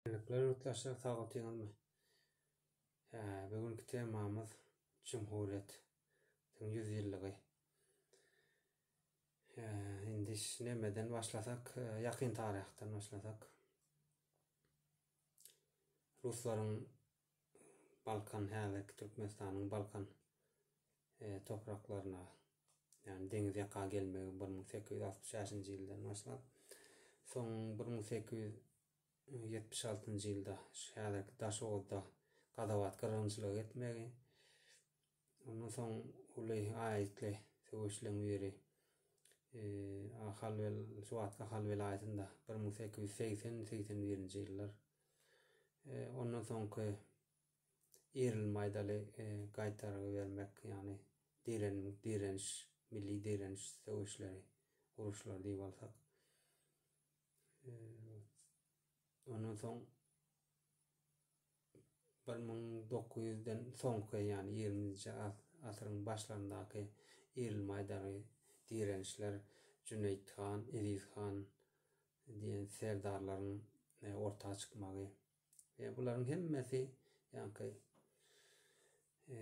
Esenlikler ýurtdaşlar sag otyňyzmy? Hä, bu günki temamyz Jumhuriýetiň 100 ýyllygy. Hä, indi nemeden başlasak, ýakyn taryhdan başlasak. Ruslaryň Balkan häzirki Türkmenistanyň Balkan topraklaryna, ýagny deňiz ýaka gelmegi 1865-nji ýyldan başlap, soň 1876-njy ýylda şu häzirki Daşoguzda Gazawat gyrgynçylygy etmegi, ondan soň uly aýgytly söweşleň biri Ahal şu wagtky Ahal welaýatynda 1880-81-nji ýyllar Ondan soňky irilmaýdaly gaýtargy bermek, ýagny direniş, milli direniş söweşleri, uruşlary diýip alsak. Ondan soň 1900-den soňky, ýagny ýigriminji asyryň başlaryndaky irilmaýdaly direnişler Jüneýit han, Eziz han, diýen serdarlaryň orta çykmagy. E, bularyň hemmesi ýaňky e,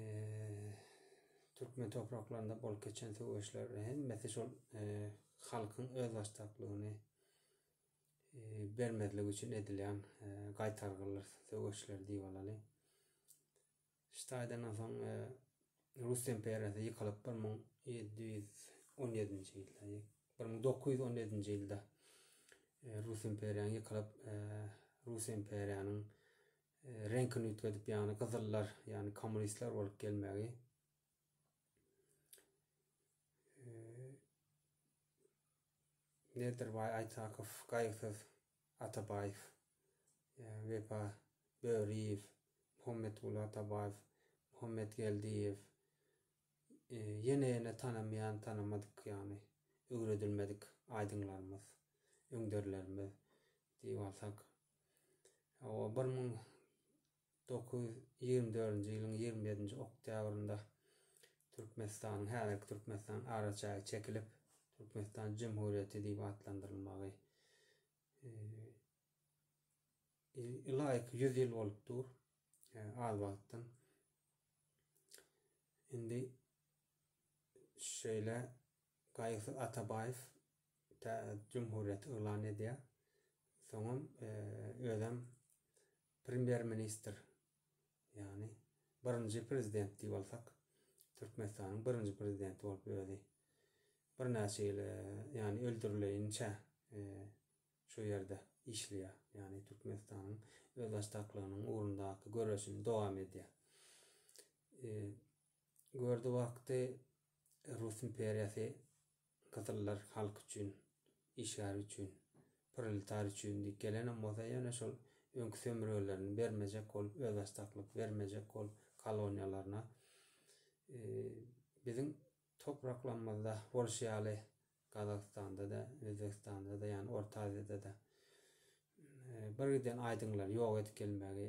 türkmen topraklarynda bolup geçen söweşler hemmesi şol e, halkyň özbaşdaklygyny e, bermezlik üçin edilýän e, gaýtargylar söweşler diýip alaly. Şu taýdandan soň Rus imperiýasy ýykylyp 1717-nji ýylda, 1917-nji ýylda Rus imperiýanyň ýykylyp, Rus imperiýanyň reňkini üýtgedip, ýagny gyzyllar, ýagny kommunistler bolup gelmegi Nedirbaý Aýtakow, Gaýgysyz Atabaýew, Wepa Böriýew, Muhammetguly Atabaýew, Muhammet Geldiýew, ýene-ýene tanamaýan, tanamadyk ýagny öwredilmedik aýdyňlarymyz, öňderlerimiz diýip alsak. Hawa, 1924-nji ýylyň 27-nji oktýabrynda Türkmenistanyň, häzirki Türkmenistanyň araçägi çekilip, Türkmenistan Jumhuriýeti diýip atlandyrylmagy Ylaýyk 100 ýyl bolup dur. Az wagtdan. Indi şeýle Gaýgysyz Atabaýew Cumhuriyeti yglan edýär. Soňam özem premýer-ministr, ýagny birinji prezident diýip alsak, Türkmenistanyň birinji prezidenti bolup özi birnäçe ýyl, ýagny öldürileýinçä şu ýerde işleýär. Ýagny Türkmenistanyň özbaşdaklygynyň ugrundaky göreşini dowam edýär. Gördi wagty Rus imperiýasy gyzyllar halk üçin, işgär üçin, proletar üçin diýip gelenem bolsa ýöne şol öňki sömürgelerini bermejek bolup, özbaşdaklyk bermejek bolup koloniýalaryna biziň topraklarymyzda bolşy ýaly Gazagystanda-da, Özbegistanda-da, ýagny Orta Aziýada-da birgiden aýdyňlary ýok edip gelmegi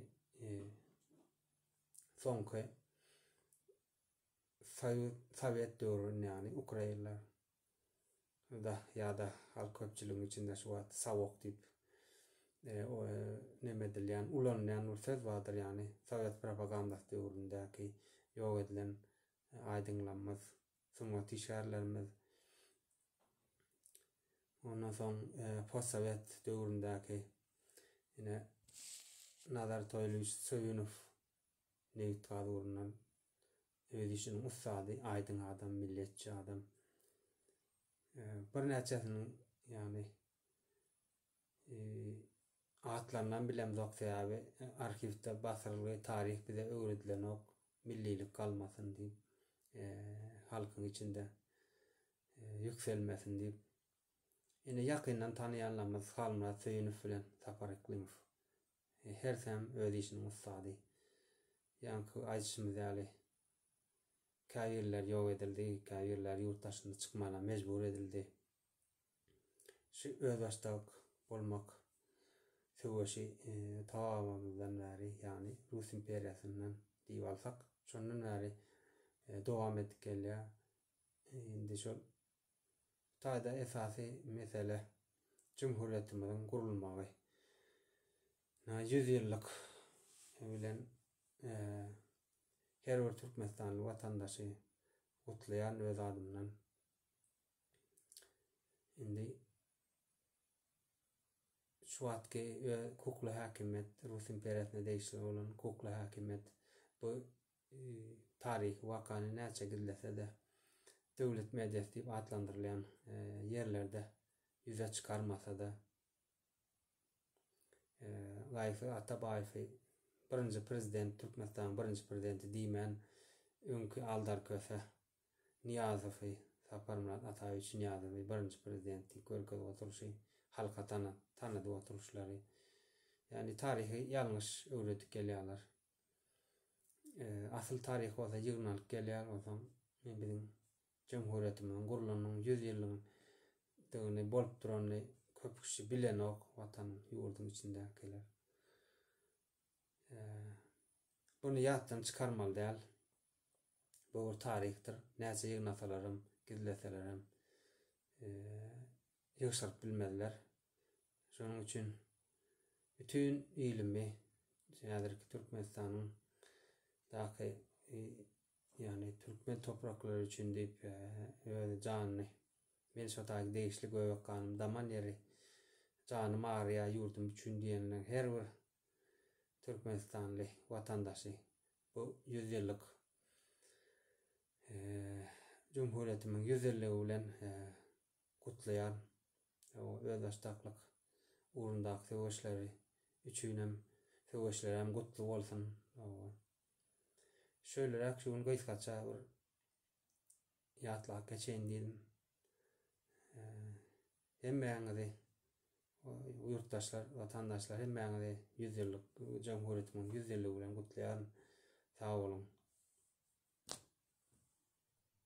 soňky Soýuz sowet döwründe ýagny ukrainler da ýa-da halk köpçüligiň içinde şu wagt sawok diýip neme edilýän ulanylýan bir söz bardyr ýagny sowet propagandasy döwründäki ýok edilen aýdyňlarymyz sungat işgärlerimiz ondan soň postsowet döwründäki ine Nazar Toýlyýewiç Söýünow Nebit-gaz ugrundan öz işiniň ussady, aýdyň adam, milletçi adam. Birnäçesiniň ýagny atlarynam bilemzok, sebäbi arhiwde basyrylgy taryh bize öwredilenok, millilik galmasyn diýip, halkyň içinde ýükselmesin diýip. Ine ýakyndan tanaýanlarymyz Halmyrat Söýünow bilen Sapar Yklymow. Hersem öz işiniň ussady. Ýaňky aýdyşymyz ýaly, käbirleri ýok edildi, käbirleri ýurt daşyna çykmana mejbur edildi. Şu özbaşdak bolmak söweşi tabamyzdan bäri, ýagny Rus imperiýasyndan diýip alsak, şondan bäri dowam edip gelýär. Indi şol taýda esasy mesele jumhuriýetimiziň gurulmagy. 100 ýyllyk bilen her bir türkmenistanly watandaşy gutlaýan öz adymdan. Indi şu wagtky kukla häkimiýet, Rus imperiýasyna degişli bolan kukla häkimiýet bu taryhy wakany näçe gizlese-de, döwlet mediasy diýip atlandyrylýan ýerlerde ýüze çykarmasa-da, Gaýypsyz Atabaýewi birinji prezident, Türkmenistanyň birinji prezidenti diýmän, öňki Aldarköse Nyýazowy, Saparmyrat Ataýewiç Nyýazowy birinji prezident diýip görkezip oturyşy, halka tanadyp oturyşlary. Ýagny taryhy ýalňyş öwredip gelýärler. Asyl taryh bolsa ýygnalyp gelýär, onsoň biziň jemhuriýetimiziň gurlanynyň 100 ýyllygyny bolup duranyny köp kişi bilenok, watanyň, ýurduň içindäkiler. Buny ýatdan çykarmaly däl. Bu bir taryhdyr. Näçe ýygnasalaram, gizleselerem ýygşyryp bilmezler. Şonuň üçin bütin ilimi häzirki Türkmenistanyň daky ýagny türkmen topraklary üçin diýip öz janyny men şo taýy degişli göbek ganym daman ýeri janym agyrýar ýurdum üçin diýenleň her bir türkmenistanly watandaşy bu 100 ýyllyk Jumhuriýetimiň 100 ýyllygy bilen gutlaýan. Özbaşdaklyk ugrundaky söweşleri üçinem söweşlerem gutly bolsun. Şöýleräk şu gün gysgaça bir ýatlap geçeýin diýdim. Hemmäňizi ýurtdaşlar, watandaşlar hemmäňizi 100 ýyllyk Jumhuriýetimiň 100 ýyllygy bilen gutlaýaryn. Sag boluň.